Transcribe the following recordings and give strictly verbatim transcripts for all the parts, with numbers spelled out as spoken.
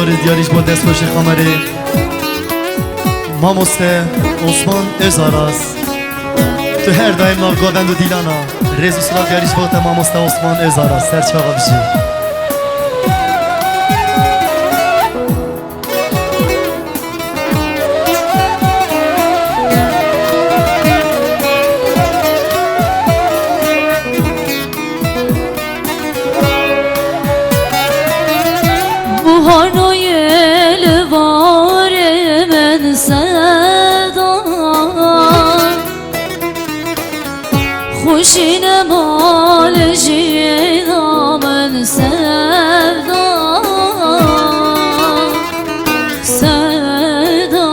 Diyarî ji bo destxweşê kamerê. Mamoste Osman Özaras. Tu her daim nav goven û dîlana. Rêz û silav diyarî ji bo te mamoste Osman Özaras. Ser çava bijî. Buhar noyê li varê min sevda. Xweşîne mal jîna min sevda, sevda.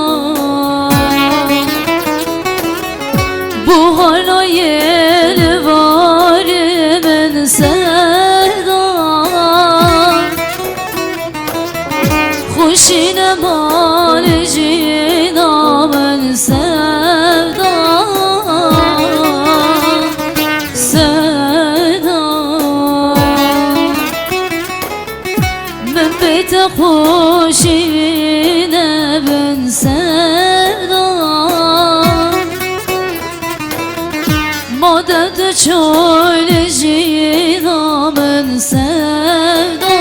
Buhar noyê li varê min sevda. Xweşîne mal jîna min sevda, sevda. Min pê te xweşîne bin sevda. Madem tu çûyî jîna min sevda,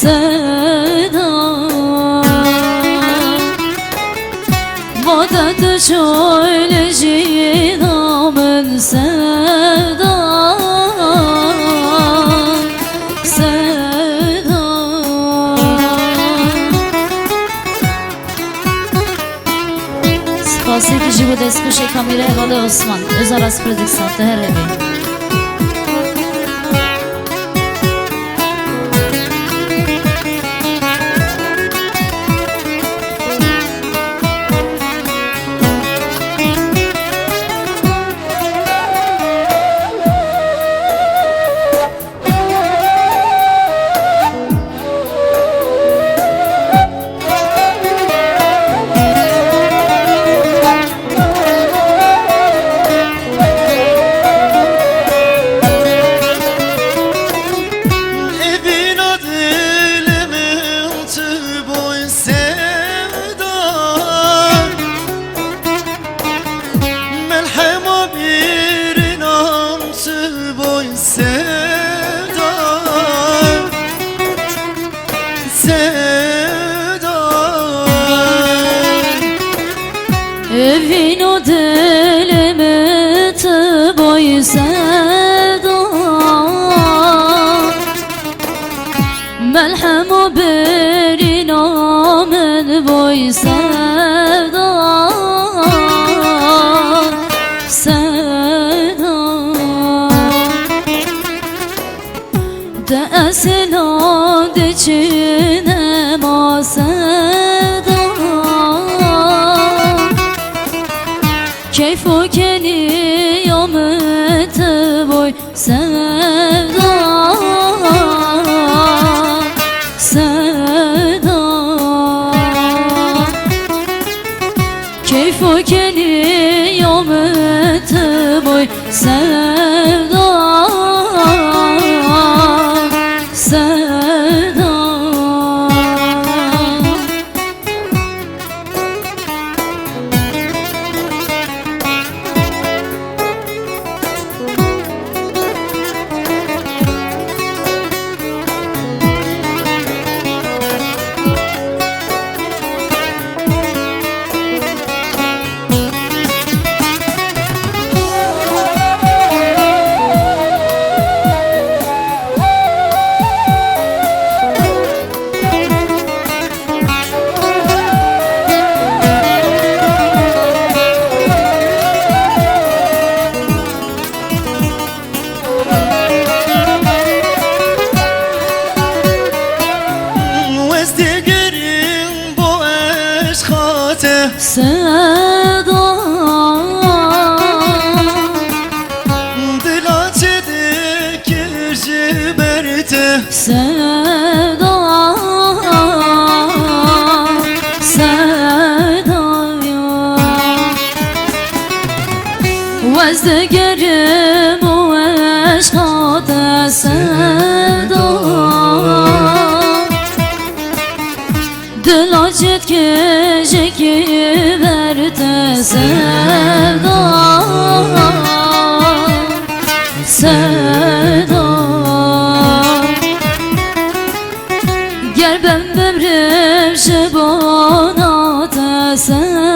sevda. Madem tu çûyî jîna min sevda, sevda. Spasêkî jî bo destxweşê kamîrê hevalê Osman. Özaras Production, tu her hebî. Evîna dilê min tu boy sevda. Melhema bîrinan tu boy sevda, sevda. Evîna dilê min tu boy sevda. Melhem û birîna min boy sevda, sevda. Di esna diçine ma sevda. Keyf û keniya min tu boy sevda, sevda. Keyf û keniya min tu boy sevda, sevda. Wez digirim bo eşqa te. Sevda. Dila çi dikir ji ber te. Sevda, sevda ya. Wez digirim û eşqa te sevda, Dilacet kejekî berte sevda, sevda. Ger ben bimrim ji bona te sevda.